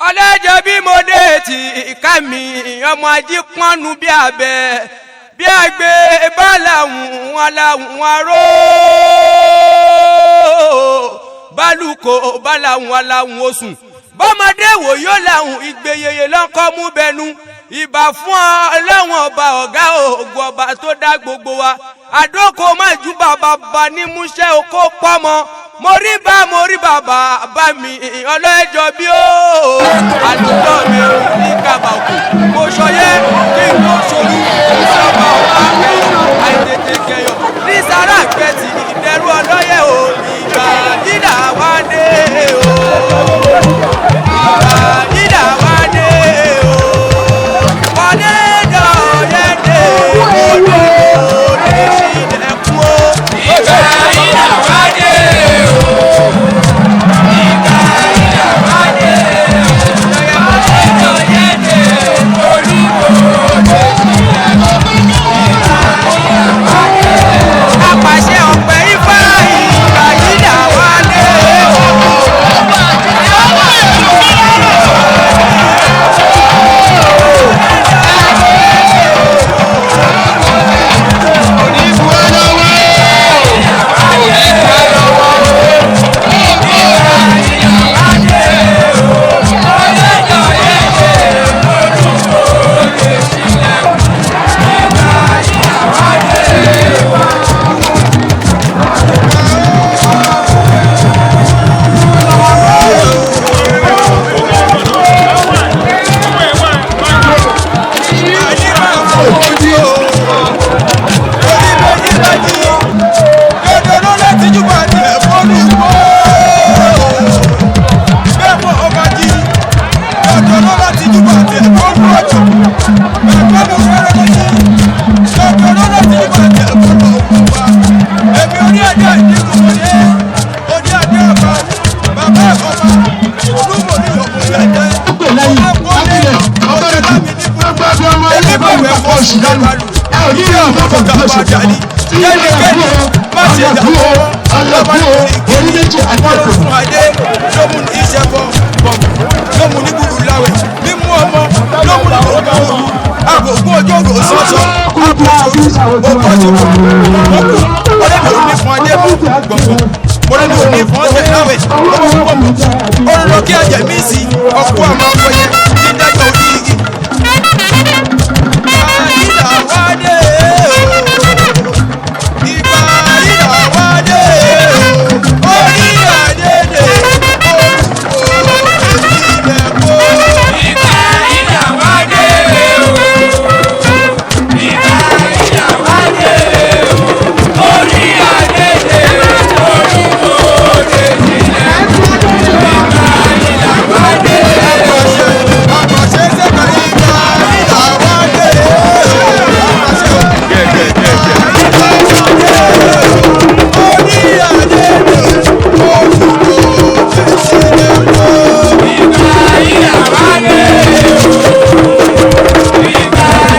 Ọlẹ́jọ́ bí mo dé ti ìka mi, ọmọ ají pọ́nnu bí abẹ bí àgbẹ̀ bá làwùn aláwùn aró bálùkò bá làwùn aláwùn oṣù bọ́mọdé wò yóò làwùn ìgbéyeye lọ́kọ́ mú bẹnu. Ìbà fún Ọlọ́wọ̀n ọba ọ̀gá ògùn ọba tó dá gbogbo wa. Àdókò má ju bàbá bá ní múṣẹ́ oko pọ́mọ. Mo rí bá mo rí bàbá bá mi ọlọ́jọ́ bí ó àdúgbò mi ò ní kàbàkù. Mo sọyẹ́ kí n tó ṣolú ìṣọba ọba kẹyọ àìtètè kẹyọ ní sàrà kẹtì ìdẹrù ọlọ́yẹ̀ o. Ìgbà yídà wá dé o. Ìgbà yídà wá dé o. Wọlé dọ̀yẹ́ dé o. Lè ṣílẹ̀kùn o. Ìgbà yídà wá dé o. Ìgbà yídà wá dé o. Wọlé dọ̀yẹ́ dé o. Olúwo lè ṣílẹ̀kùn. Ìgbà yídà wá dé o. Apàṣẹ ọ̀pẹ ifá ìgbà yídà wá dé o. Wọlé dọ̀yẹ́ dé o. Olúwo lè ṣílẹ̀kùn. Ìgbà yídà wá dé o. Ìgbà yídà wá dé o. Ìgbà yídà wá dé o. Orí adé dé o. Olúwo lè ṣílẹ̀kùn. Ìgbà yídà wá dé o. Ìgbà yídà wá dé o. Ìgbà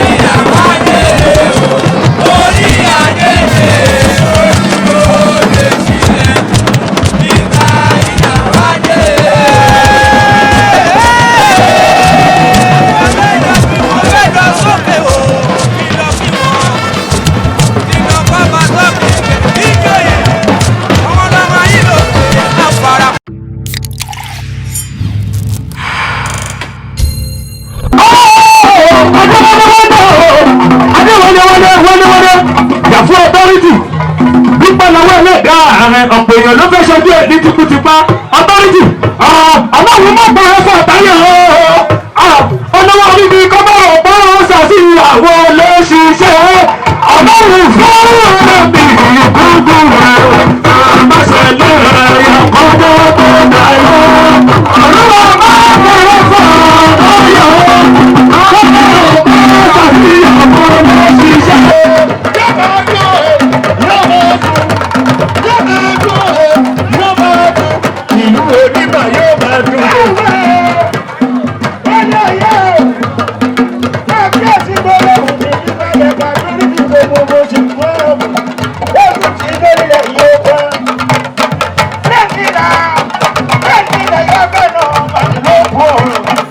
yídà wá dé o. Orí adé dé o. Olúwo lè ṣílẹ̀kùn. Ìgbà yídà wá dé o. Yàfún ọtọ́rìtì dúpẹ́ lọ́wọ́ ẹlẹ́dàá ààrẹ ọ̀pọ̀ èèyàn ló fẹ́ ṣojú ẹ̀ ní tipátipá ọtọ́rìtì ọlọ́run má gbọ́ ẹ̀fọ́ àtàyè olówó orí mi kọ́ bá ọ̀pọ̀ ṣàṣìyàwó olóṣìṣẹ́ ọlọ́run fún mi gbogbo rẹ̀ àmọ́ṣẹ́lẹ̀ ẹ̀kọ́jọ́ tó dayọ̀ ọlọ́run má gbọ́ ẹ̀fọ́ àtàyè ọ̀pọ̀ ṣàṣìyàwó olóṣìṣẹ́. Ìlú onímọ̀ yóò máa dùn. Thank you.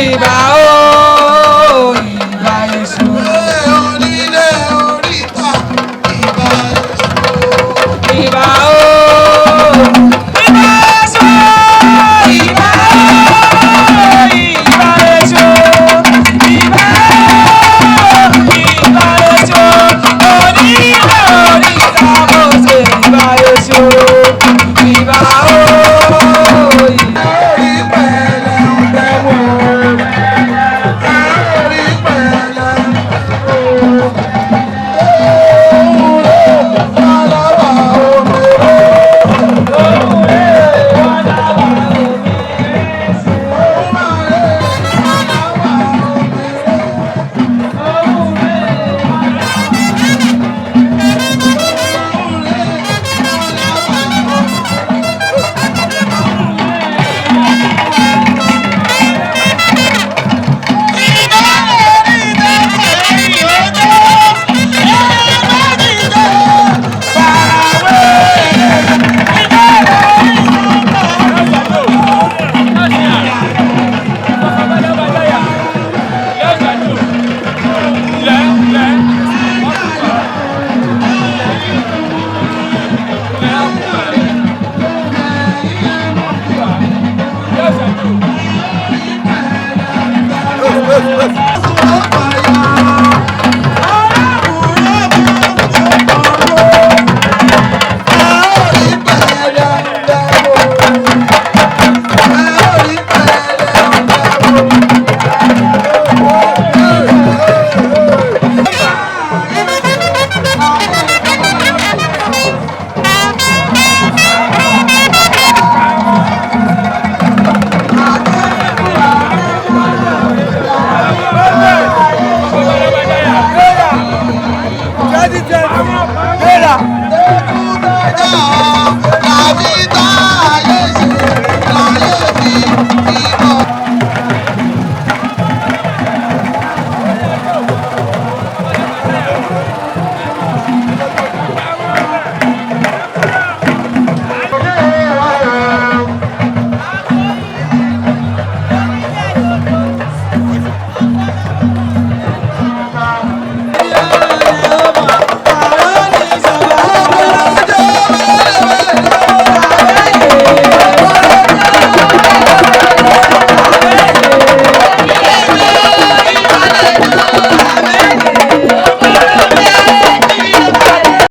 Ìbà o, ìbà èṣù. Onílé oríta ìbà èṣù. Ìbà o, ìbà èṣù, ìbà o, ìbà èṣù, ìbà o, ìbà èṣù. Onílé oríta mo ṣe ìbà èṣù. Ìbà o, ìbà. Orí pẹ̀lẹ́ ń bẹ̀ wò. Orí pẹ̀lẹ́ ń bẹ̀ wò. Òwúrọ̀ fọlọ́wọ́ òmìnira.